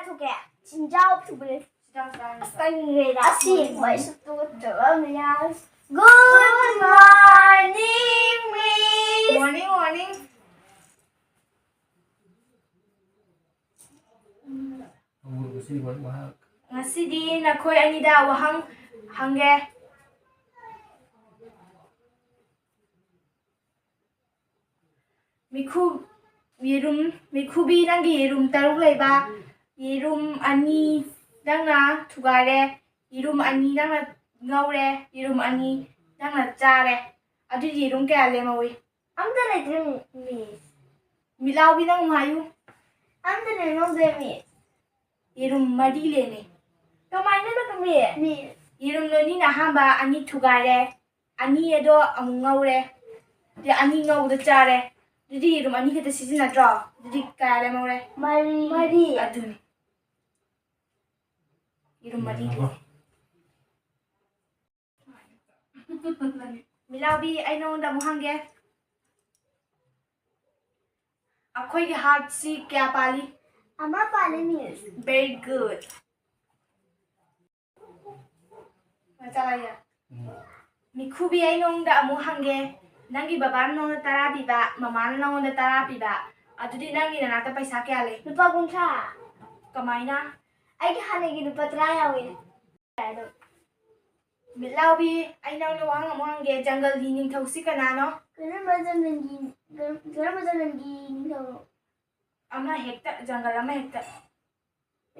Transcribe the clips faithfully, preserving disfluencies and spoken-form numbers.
ꯊꯣꯛꯀꯦ꯫ ꯆꯤꯟꯖꯥꯎ ꯊꯨꯕꯅꯦ꯫ ꯆꯤꯟꯖꯥꯎ ꯆꯥꯔꯅꯤ꯫ ꯑꯁ, ꯇꯟꯈ꯭ꯔꯦꯗ꯫ ꯑꯁꯦꯡꯕ ꯑꯩꯁꯨ ꯇꯨꯀꯠꯆꯕ ꯑꯃ ꯌꯥꯎꯔꯦ꯫ Good morning, Miss. Morning, morning. ꯉꯁꯤꯗꯤ ꯅꯈꯣꯏ ꯑꯅꯤꯗ ꯋꯥꯍꯪ ꯍꯪꯒꯦ꯫ ꯃꯤꯈꯨ-, ꯌꯦꯔꯨꯝ, ꯃꯤꯈꯨꯕꯤ, ꯅꯪꯒꯤ ꯌꯦꯔꯨꯝ ꯇꯔꯨꯛ ꯂꯩꯕ, ꯌꯦꯔꯨꯝ ꯑꯅꯤ ꯅꯪꯅ ꯊꯨꯒꯥꯏꯔꯦ, ꯌꯦꯔꯨꯝ ꯑꯅꯤ ꯅꯪꯅ ꯉꯧꯔꯦ, ꯌꯦꯔꯨꯝ ꯑꯅꯤ ꯅꯪꯅ ꯆꯥꯔꯦ꯫ ꯑꯗꯨꯗꯤ ꯌꯦꯔꯨꯝ ꯀꯌꯥ ꯂꯦꯝꯍꯧꯏ? ꯑꯝꯇ ꯂꯩꯇ꯭ꯔꯦ, ꯃꯤꯁ꯫ ꯃꯤꯠꯂꯥꯎꯕꯤ, ꯅꯪ ꯑꯃꯨꯛ ꯍꯥꯏꯌꯨ꯫ ꯑꯝꯇ ꯂꯦꯝꯍꯧꯗ꯭ꯔꯦ, ꯃꯤꯁ꯫ ꯌꯦꯔꯨꯝ ꯃꯔꯤ ꯂꯦꯝꯃꯦ꯫ ꯀꯃꯥꯏꯅꯅꯣ, ꯃꯤꯁ? ꯃꯤꯁ꯫ ꯌꯦꯔꯨꯝ ꯅꯣꯏꯅꯤꯅ ꯑꯍꯥꯟꯕ ꯑꯅꯤ ꯊꯨꯒꯥꯏꯔꯦ, ꯑꯅꯤ ꯑꯗꯣ ꯑꯃꯨꯛ ꯉꯧꯔꯦ, ꯑꯗꯨꯗꯤ ꯑꯅꯤ ꯉꯧꯕꯗ ꯆꯥꯔꯦ, ꯑꯗꯨꯗꯤ ꯌꯦꯔꯨꯝ ꯑꯅꯤ ꯈꯛꯇ ꯁꯤꯖꯤꯟꯅꯗ꯭ꯔꯣ? ꯑꯗꯨꯗꯤ ꯀꯌꯥ ꯂꯦꯝꯍꯧꯔꯦ? ꯃꯔꯤ꯫ ꯃꯔꯤ꯫ ꯑꯗꯨꯅꯤ꯫ ꯌꯦꯔꯨꯝ ꯃꯔꯤ ꯂꯦꯝꯃꯦ꯫ ꯃꯤꯂꯥꯎꯕꯤ, ꯑꯩ ꯅꯉꯣꯟꯗ ꯑꯃꯨꯛ ꯍꯪꯒꯦ꯫ ꯑꯩꯈꯣꯏꯒꯤ heartꯁꯤ ꯀꯌꯥ ꯄꯥꯜꯂꯤ? ꯑꯃ ꯄꯥꯜꯂꯤ, ꯃꯤꯁ꯫ Very good. ꯃꯆꯥ ꯂꯥꯏꯌꯥ꯫ ꯎꯝ꯫ ꯃꯤꯈꯨꯕꯤ, ꯑꯩ ꯅꯉꯣꯟꯗ ꯑꯃꯨꯛ ꯍꯪꯒꯦ꯫ ꯅꯪꯒꯤ ꯕꯕꯥꯅ ꯅꯉꯣꯟꯗ ꯇꯔꯥ ꯄꯤꯕ, ꯃꯃꯥꯅ ꯅꯉꯣꯟꯗ ꯇꯔꯥ ꯄꯤꯕ, ꯑꯗꯨꯗꯤ ꯅꯪꯒꯤ ꯅꯅꯥꯛꯇ ꯄꯩꯁꯥ ꯀꯌꯥ ꯂꯩ? ꯂꯨꯄꯥ ꯀꯨꯟꯊ꯭ꯔꯥ꯫ ꯀꯃꯥꯏꯅ? ꯑꯩꯒꯤ ꯍꯥꯟꯅꯒꯤ ꯂꯨꯄꯥ ꯇꯔꯥ ꯌꯥꯎꯋꯦ꯫ ꯃꯤꯠꯂꯥꯎꯕꯤ, ꯑꯩ ꯅꯉꯣꯟꯗ ꯋꯥꯍꯪ ꯑꯃ ꯍꯪꯒꯦ꯫ ꯖꯪꯒꯜꯒꯤ ꯅꯤꯡꯊꯧꯁꯤ ꯀꯅꯥꯅꯣ? ꯀꯔꯝꯕ ꯖꯪꯒꯜꯒꯤ, ꯀꯔꯝ-, ꯀꯔꯝꯕ ꯖꯪꯒꯜꯒꯤ ꯅꯤꯡꯊꯧꯅꯣ? ꯑꯃ ꯍꯦꯛꯇ, ꯖꯪꯒꯜ ꯑꯃ ꯍꯦꯛꯇ꯫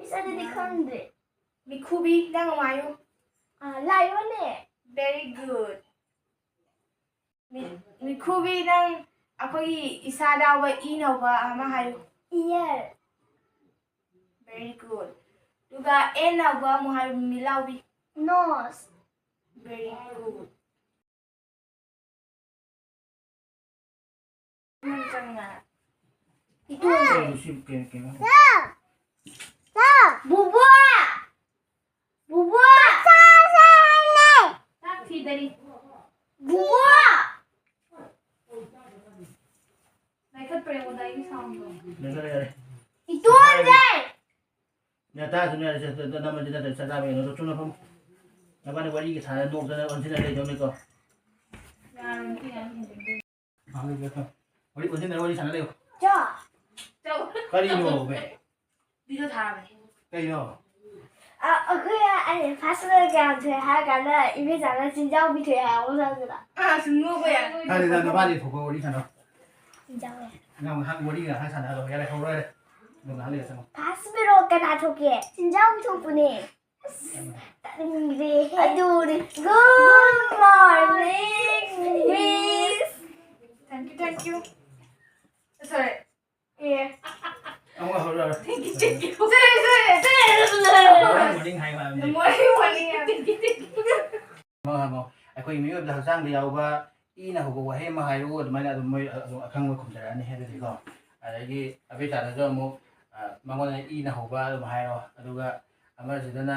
ꯏꯁ, ꯑꯗꯨꯗꯤ ꯈꯪꯗ꯭ꯔꯦ꯫ ꯃꯤꯈꯨꯕꯤ, ꯅꯪ ꯑꯃꯨꯛ ꯍꯥꯏꯌꯨ꯫ ꯑꯥ, ꯂꯥꯏꯑꯣꯟꯅꯦ꯫ Very good. ꯃꯤ-, ꯃꯤꯈꯨꯕꯤ, ꯅꯪ ꯑꯩꯈꯣꯏꯒꯤ ꯏꯁꯥꯗ ꯌꯥꯎꯕ ꯏꯅ ꯍꯧꯕ ꯑꯃ ꯍꯥꯏꯌꯨ꯫ Ear. Very good. ꯑꯗꯨꯒ N ꯍꯧꯕ ꯑꯃꯨꯛ ꯍꯥꯏꯌꯨ, ꯃꯤꯂꯥꯎꯕꯤ꯫ Nose. Very good. ꯏꯇꯣꯟ꯫ ꯁꯤ ꯀꯩꯅꯣ, ꯀꯩꯅꯣ? ꯕꯨꯕꯣꯛ! ꯕꯨꯕꯣꯛ! ꯆꯥꯛ ꯊꯤꯗꯔꯤ꯫ ꯕꯨꯕꯣꯛ! ꯂꯩꯈꯠꯄ꯭ꯔꯥ ꯌꯦꯡꯉꯣ, ꯗꯥꯏꯒꯤ soundꯗꯣ꯫ ꯂꯩꯈꯠꯂꯦ, ꯌꯥꯔꯦ꯫ ꯏꯇꯣꯟꯁꯦ! ꯅꯇꯥꯁꯨ ꯅꯣꯏ ꯅꯃꯟꯁꯤ ꯅꯠꯇ꯭ꯔ ꯆꯠ ꯆꯥꯕ ꯌꯦꯡꯉꯣ꯫ ꯆꯨꯝꯅ ꯐꯝ꯫ ꯅꯕꯥꯅꯤ ꯋꯥꯔꯤꯒ ꯁꯥꯟꯅ ꯅꯣꯛꯇꯅ ꯑꯣꯟꯁꯤꯟꯅ ꯂꯩꯗꯧꯅꯤꯀꯣ꯫ ꯋꯥꯔꯤ ꯑꯣꯟꯁꯤꯟꯅ ꯋꯥꯔꯤ ꯁꯥꯟꯅ ꯂꯩꯌꯨ꯫ ꯆꯥ꯫ ꯀꯔꯤꯅꯣ ꯕꯦ? ꯚꯤꯗꯤꯑꯣ ꯊꯥꯔꯕꯅꯦ꯫ ꯀꯩꯅꯣ? ꯑ, ꯑꯩꯈꯣꯏ ꯑꯩ ꯐꯥꯁ ꯐꯨꯗ ꯀꯌꯥꯝ ꯊꯣꯛꯑꯦ ꯍꯥꯏꯔ ꯀꯥꯟꯗ ꯏꯕꯦꯆꯥꯅ ꯆꯤꯟꯖꯥꯎ ꯄꯤꯊꯣꯛꯑꯦ ꯍꯥꯏꯕ ꯃꯇꯝꯗꯨꯗ꯫ ꯑꯥ, ꯁꯨꯝ ꯅꯣꯛꯄ ꯌꯥꯏ꯫ ꯅꯪꯗꯤ ꯅꯪ ꯅꯕꯥꯅꯤ ꯊꯣꯛꯄ ꯋꯥꯔꯤ ꯁꯥꯟꯅꯧ꯫ ꯆꯤꯟꯖꯥꯎ ꯌꯥꯏ꯫ ꯅꯪ ꯉꯥꯏꯍꯥꯛ ꯋꯥꯔꯤ ꯉꯥꯏꯍꯥꯛ ꯁꯥꯟꯅꯍꯜꯂꯣ꯫ ꯌꯥꯔꯦ, ꯍꯧꯔꯣ ꯌꯥꯔꯦ꯫ ꯑꯗꯨꯝ ꯉꯥꯏꯍꯥꯛ ꯂꯩꯔ ꯆꯪꯉꯣ꯫ ꯐꯥꯁ ꯐꯨꯗ ꯀꯅꯥ ꯊꯣꯛꯀꯦ? ꯆꯤꯟꯖꯥꯎ ꯄꯤꯊꯣꯛꯄꯅꯦ꯫ ꯑꯁ, ꯇꯥꯅꯤꯡꯗ꯭ꯔꯦꯍꯦ꯫ ꯑꯗꯨꯅꯤ꯫ Good morning, miss. Thank you, thank you. Sorry. ꯑꯦ꯫ ꯑꯃꯨꯛ ꯍꯧꯔꯛꯑꯣ꯫ Thank you, thank you. Say, say, say, say. Morning, morning ꯍꯥꯏꯌꯨ ꯍꯥꯏꯕꯅꯦ꯫ Morning, morning ꯍꯥꯏꯌꯨ꯫ Thank you, thank you. ꯍꯪꯉꯣ, ꯍꯪꯉꯣ꯫ ꯑꯩꯈꯣꯏꯒꯤ ꯃꯤꯑꯣꯏꯕꯗ ꯍꯛꯆꯥꯡꯗ ꯌꯥꯎꯕ ꯏꯅ ꯍꯧꯕ ꯋꯥꯍꯩ ꯑꯃ ꯍꯥꯏꯔꯛꯎ, ꯑꯗꯨꯃꯥꯏꯅ ꯑꯗꯨꯝ ꯃꯣꯏ ꯑꯗꯨꯝ ꯑꯈꯪꯕ ꯈꯨꯝꯖꯔꯛꯑꯅꯤ ꯍꯥꯏꯕꯗꯤꯀꯣ꯫ ꯑꯗꯒꯤ ꯑꯕꯦꯆꯥꯗꯁꯨ ꯑꯃꯨꯛ, ꯑ, ꯃꯉꯣꯟꯗ ꯏꯅ ꯍꯧꯕ ꯑꯗꯨꯝ ꯍꯥꯏꯔꯣ, ꯑꯗꯨꯒ ꯑꯃꯁꯤꯗꯅ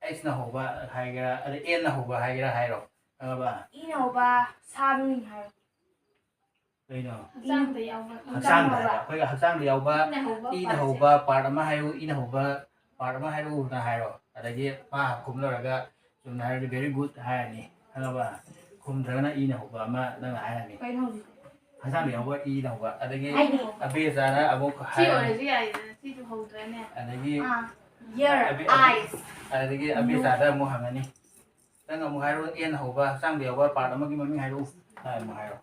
ꯑꯩꯆꯅ ꯍꯧꯕ ꯍꯥꯏꯒꯦꯔꯥ, ꯑꯗ ꯑꯦꯟꯅ ꯍꯧꯕ ꯍꯥꯏꯒꯦꯔꯥ ꯍꯥꯏꯔꯣ꯫ ꯈꯪꯉꯕ? ꯏꯅ ꯍꯧꯕ ꯁꯥ ꯃꯃꯤꯡ ꯍꯥꯏꯔꯣ꯫ ꯀꯩꯅꯣ? ꯍꯛꯆꯥꯡꯗ ꯌꯥꯎꯕ꯫ ꯍꯛꯆꯥꯡꯗ ꯍꯥꯏꯕ꯫ ꯑꯩꯈꯣꯏꯒ ꯍꯛꯆꯥꯡꯗ ꯌꯥꯎꯕ, ꯏꯅ ꯍꯧꯕ ꯏꯅ ꯍꯧꯕ part ꯑꯃ ꯍꯥꯏꯌꯨ, ꯏꯅ ꯍꯧꯕ part ꯑꯃ ꯍꯥꯏꯔꯛꯎꯅ ꯍꯥꯏꯔꯣ꯫ ꯑꯗꯒꯤ ꯃꯥ ꯈꯨꯝ ꯂꯣꯏꯔꯒ ꯆꯨꯝꯅ ꯍꯥꯏꯔꯗꯤ very good ꯍꯥꯏꯔꯅꯤ꯫ ꯈꯪꯉꯕ? ꯈꯨꯝꯗ꯭ꯔꯒꯅ ꯏꯅ ꯍꯧꯕ ꯑꯃ ꯅꯪꯅ ꯍꯥꯏꯔꯅꯤ꯫ ꯀꯩꯅꯣ ꯍꯧꯖꯤꯛ? ꯍꯛꯆꯥꯡꯗ ꯌꯥꯎꯕ ꯏꯅ ꯍꯧꯕ꯫ ꯑꯗꯒꯤ ꯏꯅ ꯍꯧꯕ꯫ ꯑꯕꯦꯆꯥꯅ ꯑꯃꯨꯛ ꯁꯤ ꯍꯥꯏꯔꯅꯤ꯫ ꯑꯣꯏꯔꯁꯨ ꯌꯥꯏꯗꯅ, ꯁꯤꯁꯨ ꯍꯧꯗ꯭ꯔꯅꯦ꯫ ꯑꯗꯒꯤ ꯑꯥ, ear, ꯑꯕꯦ-, ꯑꯕꯦ-, eyes, ꯑꯗꯒꯤ nose꯫ ꯑꯕꯦꯆꯥꯗ ꯑꯃꯨꯛ ꯍꯪꯉꯅꯤ꯫ ꯅꯪ ꯑꯃꯨꯛ ꯍꯥꯏꯔꯣ, ꯑꯦꯟ ꯍꯧꯕ ꯍꯛꯆꯥꯡꯗ ꯌꯥꯎꯕ part ꯑꯃꯒꯤ ꯃꯃꯤꯡ ꯍꯥꯏꯔꯛꯎ꯫ ꯍꯥꯏ, ꯑꯃꯨꯛ ꯍꯥꯏꯔꯣ꯫